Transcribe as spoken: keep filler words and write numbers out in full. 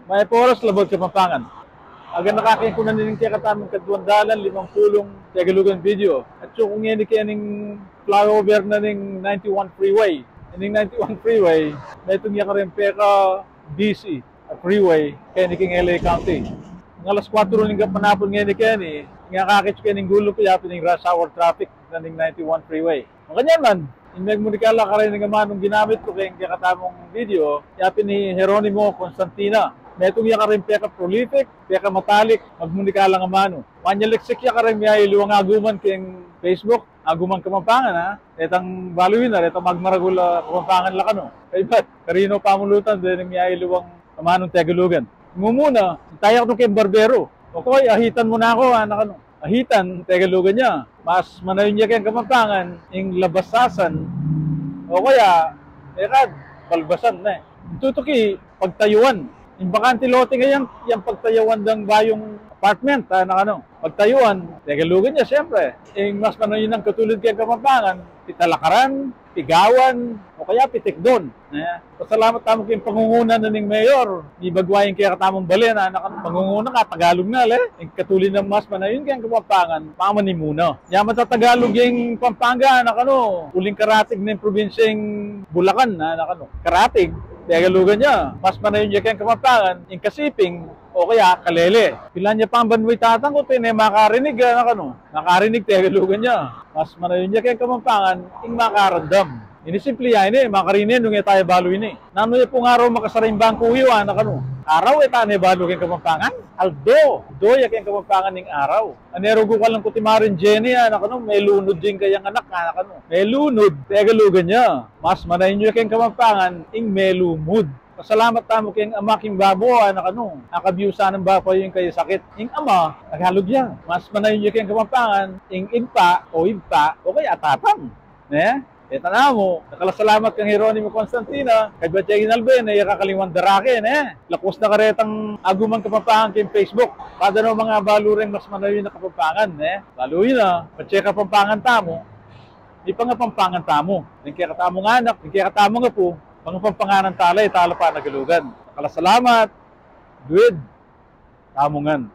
Mayap a oras, Labuad Kapampangan. Aganaka king kunan ining kekatamung kaduang dalan limang pulung Tegalugan video. Atyu ku ngeni kening flyover na ning ninety-one freeway. Ining ninety-one freeway, metung ya karing peka-busy a freeway keni king L A County. Ing alas kuatro ning kapanapun ngeni keni, ing akakit yu kening gulung ku, yapin ing rush hour traffic na ning ninety-one freeway. Makanyan man, ing megmumuni kala kareng amanung ginamit ku keng kekatamung video, yapin i Jeronimo Constantina. Metung ya karing peka-prolific, peka-matalik magmuni kalang amanu. Manyaliksik ya kareng miyayaliwang aguman keng Facebook, aguman Kapampangan, ha? Retang balu yu na, retang magmaragul a Kapampangan la kanu. Kaybat, karino pamulutan dening miyayaliwang amanung Tegalugan? Mumuna, itaya ku keng barbero. O koy, ahitan mu na ku, anak, anu. Ahitan, Tegalugan ya. Mas manayun ya keng Kapampangan ing labasasan, o kaya, e ka, balbasan, ne. Ing tutuki, pagtayuan. Ing bakanting lote ngeni, yang pagtayuan dang bayung apartment, anak, anu. Pagtayuan, Tegalugan ya, siyempre. Ing mas manayun nang katulid keng Kapampangan, pitalakaran, pigawan, o kaya pitikdon, ne? Pasalamat tamu keng pangunguna na ning mayor, mibagwa ing kekatamung bale, anak, anu. Pangunguna ka, Tagalog na, le? Ing katulid nang mas manayun keng Kapampangan, pamanimuna. Nya matatagalog ing Pampanga, anak, anu, uling karatig ning probinsyang Bulacan, anak, anu. Karatig, Tegalugan ya. Mas manayun ya keng Kapampangan ing kasiping, o kaya kalele. Pilan ya pang banwa i tatang ku, e ne makarinig, anak, anu. Makarinig, Tegalugan ya. Mas manayun ya keng Kapampangan ing makaramdam. Ini simple ya ini, makarine nung e taya balu ini. Nanu ya pung araw makasara ing bangku yu, anak, anu? Araw, e tane balu keng Kapampangan? Aldo. Aldo ya keng Kapampangan ing araw. Ane rugu kalang kutimarin Jenny, anak, anu? Melunud ing kayang anak, anak, anu? Melunud, Tegalugan ya. Mas manayun ya keng Kapampangan ing melumud. Pasalamat tamu keng ama king babo, anak, anu, akabiusan nang bapa yu ing kayasakit. Ing ama, Tagalog ya. Mas manayun ya keng Kapampangan ing ibpa o ibpa o kaya tatang, ne? E tanamu, dakal a salamat kang Jeronimo Constantina, kaybat ya ginalbe, ne, e ya kakalingwan darake, ne? Lakus na karetang aguman Kapampangan keng Facebook. Pada no mangabalu reng mas manayun a Kapampangan, ne? Balu yu na, patse Kapampangan tamu, mipangapampangan tamu. Ning kekatamung anak, ning kekatamung apu, pangapampanganan tala, e tala panagalugan. Dakal a salamat, luid tamu ngan.